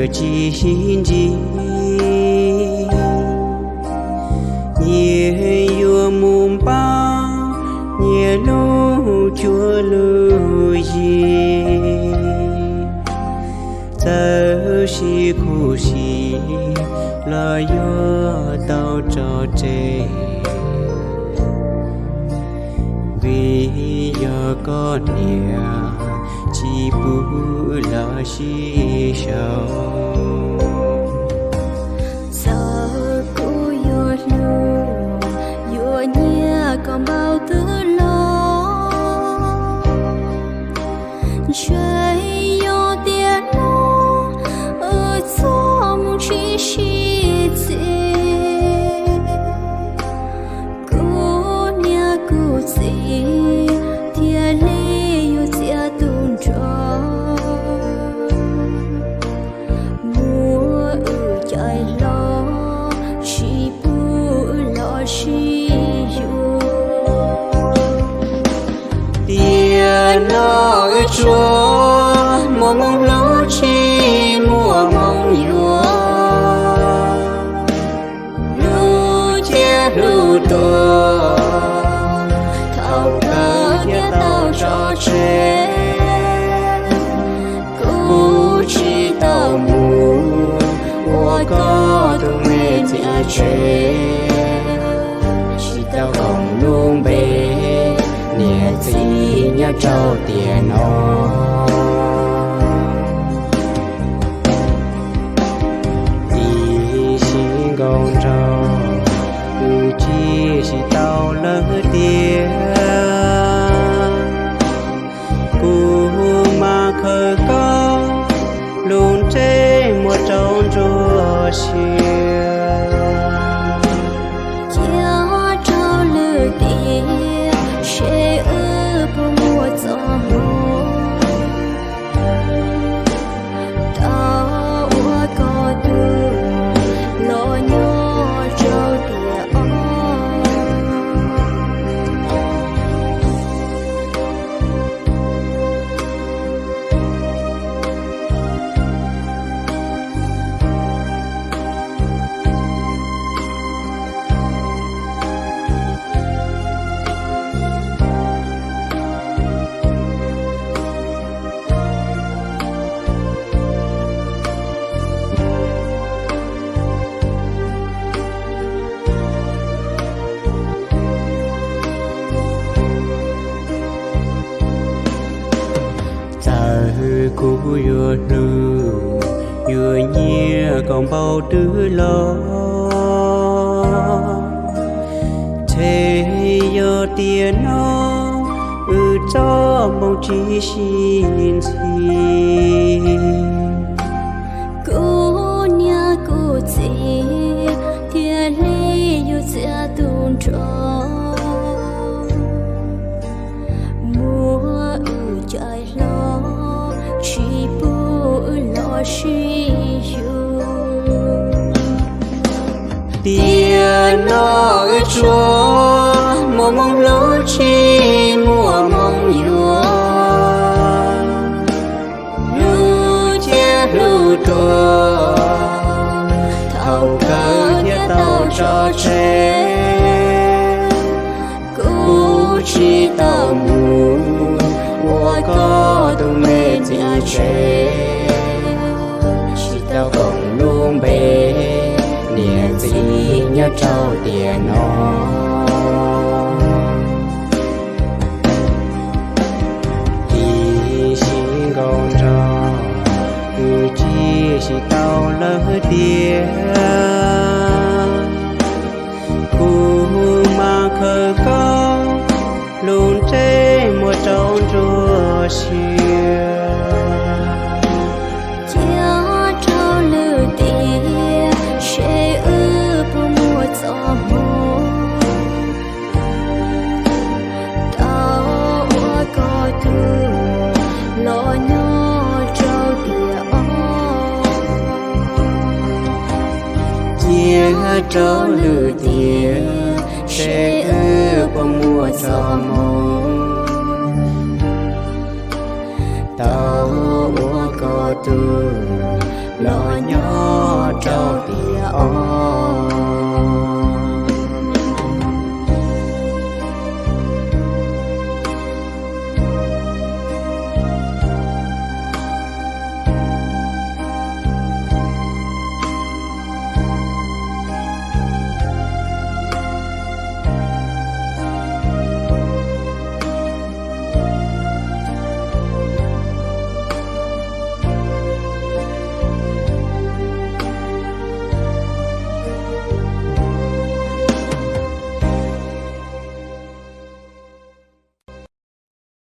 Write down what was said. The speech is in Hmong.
Tsis sib ntsib, nyias yuav mus npaj nyias lub cuab lub yig. Txawm sib khuv sib los yuav tau tso tseg, vim yog koj niam tsis pub los sib sau. Txawm kuv yuav hlub yuav nyiam koj npaum twg los, ntshe yog tiam no wb txoj hmoov tsis sib txim. Kuv niam kuv txiv thiaj li yuav txiav tu nrho, muab wb cais hlo, tsis pub wb los sib yuav. Tiam no wb tsuas muaj hmoov hlub tsis muaj hmoov yuav, hlub thiab hlub tuag, thaum kawg thiaj tau tso tseg. Kuv tsis tau mus ua koj tus me txiv tsev, tsis tau koom lub npe niam txiv nyob rau tiam no. Ib sim nkaus nraug, wb tsis tau lawm tiag. Kuv mas khaws koj lub ntsej muag rau nruab siab. Cia rau lwm tiam seb wb puas muaj txoj hmoov tau ua koj tus los nyob rau tiam ob. Txawm kuv yuav hlub yuav nyiam koj npaum twg los, ntshe yog tiam no wb txoj hmoov tsis sib ntxhi. Kuv niam kuv txiv thiaj li yuav txiav tu nrho, muab wb cais hlo, tsis pub wb los sib yuav. Tiam no wb tsuas muaj hmoov hlub tsis muaj hmoov yuav, hlub thiab hlub tuag, thaum kawg thiaj tau tso tseg. Kuv tsis tau mus ua koj tus me txiv tsev, tsis tau koom lub npe niam txiv nyob rau tiam no. Ib sim nkaus nraug, wb tsis tau lawm tiag. Kuv mas khaws koj lub ntsej muag rau nruab siab. Cia rau lwm tiam seb wb puas muaj txoj hmoov tau ua koj tus los nyob rau tiam ob. Cia rau lwm tiam seb wb puas muaj txoj hmoov